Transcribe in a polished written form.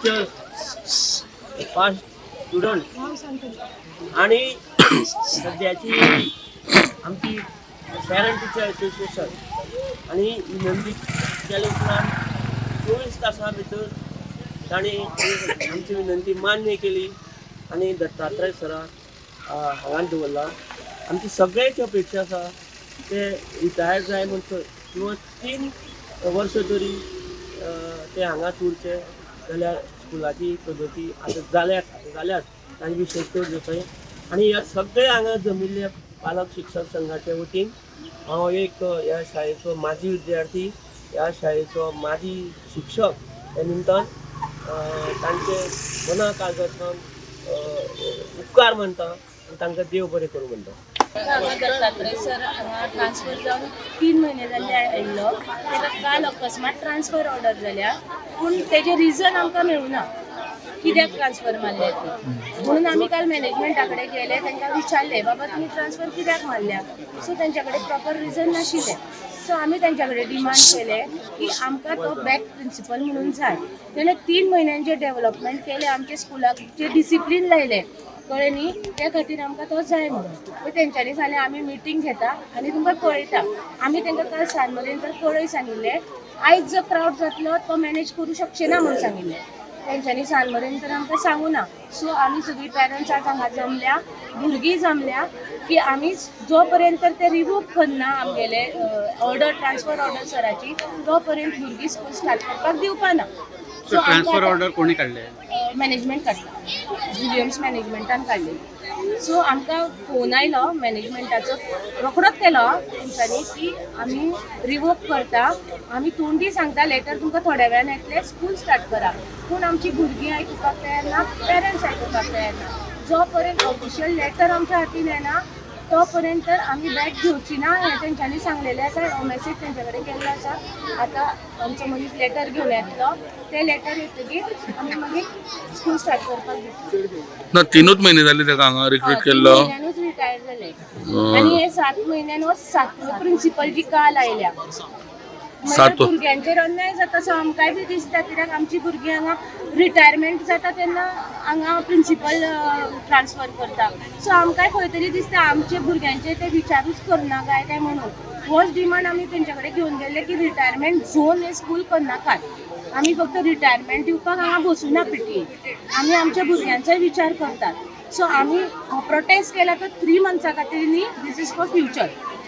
Teachers, past student आणि सद्याची आमची पॅरंट टिचर असोसिएशन आणि विनंती केल्या उपरांत 24 तासां भितर तांणी आमची विनंती मान्य केली आनी दत्तात्रय सराक हांगा दवरला. आमची सगळ्यांची अपेक्षा आसा, ते रिटायर जाय म्हणसर किंवा 3 वर्सां तरी ते हांगाच उरचे जाल्यार स्कुलाची प्रगती आतां जाल्यात, आतां जाल्यात तांचे विशय चड जातले. आनी ह्या सगळे हांगा जमिल्ल्या पालक शिक्षक संघाच्या वतीन हांव एक ह्या शाळेचो माजी विद्यार्थी, ह्या शाळेचो माजी शिक्षक, त्या निमतान तांचे मना काळजा सावन उपकार मानता आनी तांकां देव बरें करूं म्हणटा. हांगा दत्तात्रय सर हांगा ट्रान्सफर जावन 3 म्हयने जाल्ले आयिल्लो. ताका काल अकस्मात ट्रान्सफर ऑर्डर जाल्या, पूण तेजें रिजन आमकां मेळुना कित्याक ट्रान्सफर मारल्या ती. म्हणून आमी काल मॅनेजमेंटा कडेन गेले, तांकां विचारलें, बाबा तुमी ट्रान्सफर कित्याक मारल्या? सो तेंच्या कडेन प्रॉपर रिजन नाशिल्लें. सो आमी तेंच्या कडेन डिमांड केलें की आमकां तो बॅक प्रिंसिपल म्हणून जाय. तेणें 3 म्हयन्यांचे डेवलपमेंट केलें आमच्या स्कुलाक, जे डिसिप्लीन लायलें, कळ्ळें न्ही, त्या खातीर आमकां तो जाय म्हणून. मागीर तेंच्यांनी सांगलें, आमी मिटींग घेता आनी तुमकां कळयता. आमी तांकां काल सांज मेरेन तर कळय सांगिल्लें. आयज जो क्रावड जातलो तो मॅनेज करूं शकचे ना म्हणून सांगिल्लें तेंच्यांनी. सांज मेरेन तर आमकां सांगू ना. सो आमी सगळीं पेरंट्स आज हांगा जमल्या, भुरगीं जमल्या की आमी जो पर्यंत तर ते रिवोक करना आमगेले ऑर्डर, ट्रान्सफर ऑर्डर सराची, तो पर्यंत भुरगीं स्कूल स्टार्ट करपाक दिवपा ना. सो ट्रान्सफर ऑर्डर कोणी काडले? मॅनेजमेंट काडटा, विलियम्स मॅनेजमेंटान काडलेली. सो आमकां फोन आयलो मॅनेजमेंटाचो, रोखडोच केलो तेंच्यांनी की आमी रिवोक करता. आमी तोंडी सांगता, लेटर तुमकां थोड्या वेळान येतलें, स्कूल स्टार्ट करा. पूण आमची भुरगीं आयकुपाक तयार ना, पेरंट्स आयकुपाक तयार ना. जो पर्यंत ऑफिशियल लेटर आमच्या हातीन येना तो पर्यंत तर आमी बॅक घेवची ना हें तेंच्यांनी सांगलेलें आसा. हो मॅसेज तेंच्या कडेन केल्लो आसा. आतां आमचो मनीस लेटर घेवन येतलो. ते लेटर येतकीर आमी मागीर स्कूल स्टार्ट करपाक दितली. ना, 3च म्हयने जाले ताका हांगा रिक्रूट केल्लो. 3 म्हयन्यानूच रिटायर जाले आनी हे 7 म्हयन्यान हो सातवो प्रिंसिपल जी काल आयल्या. मागीर सातवो. भुरग्यांचेर अन्याय जाता असो आमकांय बी दिसता, कित्याक आमची भुरगीं हांगा रिटायरमेंट जाता तेन्ना हांगा प्रिंसिपल ट्रान्सफर करता. सो आमकांय खंय तरी दिसता, आमचे भुरग्यांचे ते विचारूच करना काय काय म्हणून. होच डिमांड आमी तेंच्या कडेन घेवन गेल्ले की रिटायरमेंट झोन हे स्कूल करनाकात. आमी फक्त रिटायरमेंट दिवपाक हांगा बसूना पीटीए, आमी आमच्या भुरग्यांचोय विचार करतात. सो आमी प्रोटेस्ट केला तो 3 मंथ्सा खातीर न्ही, this is for future.